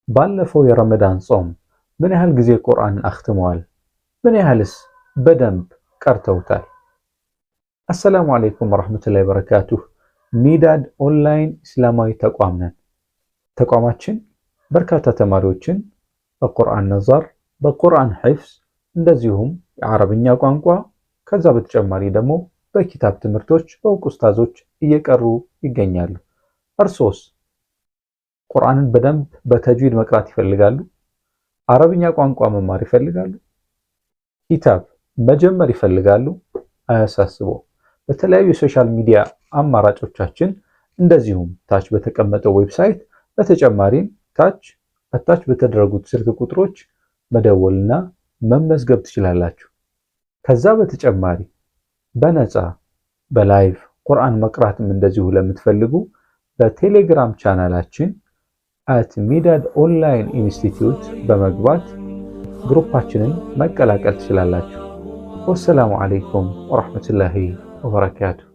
ባለፈው የረመዳን ጾም ምን ያህል ጊዜ ቁርአንን አኽትመዋል? ምን ያህልስ በደንብ ቀርተውታል? السلام عليكم ورحمة الله وبركاته። ሚዳድ ኦንላይን እስላማዊ ተቋም ነን። ተቋማችን በርካታ ተማሪዎችን በቁርአን ነዘር፣ በቁርአን ሒፍዝ እንደዚሁም የአረብኛ ቋንቋ ከዛ በተጨማሪ ደግሞ በኪታብ ትምህርቶች በእውቅ ኡስታዞች እየቀሩ ይገኛሉ። እርሶስ ቁርአንን በደንብ በተጅዊድ መቅራት ይፈልጋሉ? አረብኛ ቋንቋ መማር ይፈልጋሉ? ኪታብ መጀመር ይፈልጋሉ? አያሳስቦ። በተለያዩ የ social media አማራጮቻችን እንደዚሁም ታች በተቀመጠው website በተጨማሪም ታች attach በተደረጉት ስልክ ቁጥሮች መደወልና መመዝገብ ትችላላችሁ። ከዛ በተጨማሪ በነፃ በ live ቁርአን መቅራትም እንደዚሁ ለምትፈልጉ በቴሌግራም ቻናላችን @ሚዳድ online institute በመግባት ግሩፓችንን መቀላቀል ትችላላችሁ። والسلام عليكم ورحمة الله وبركاته።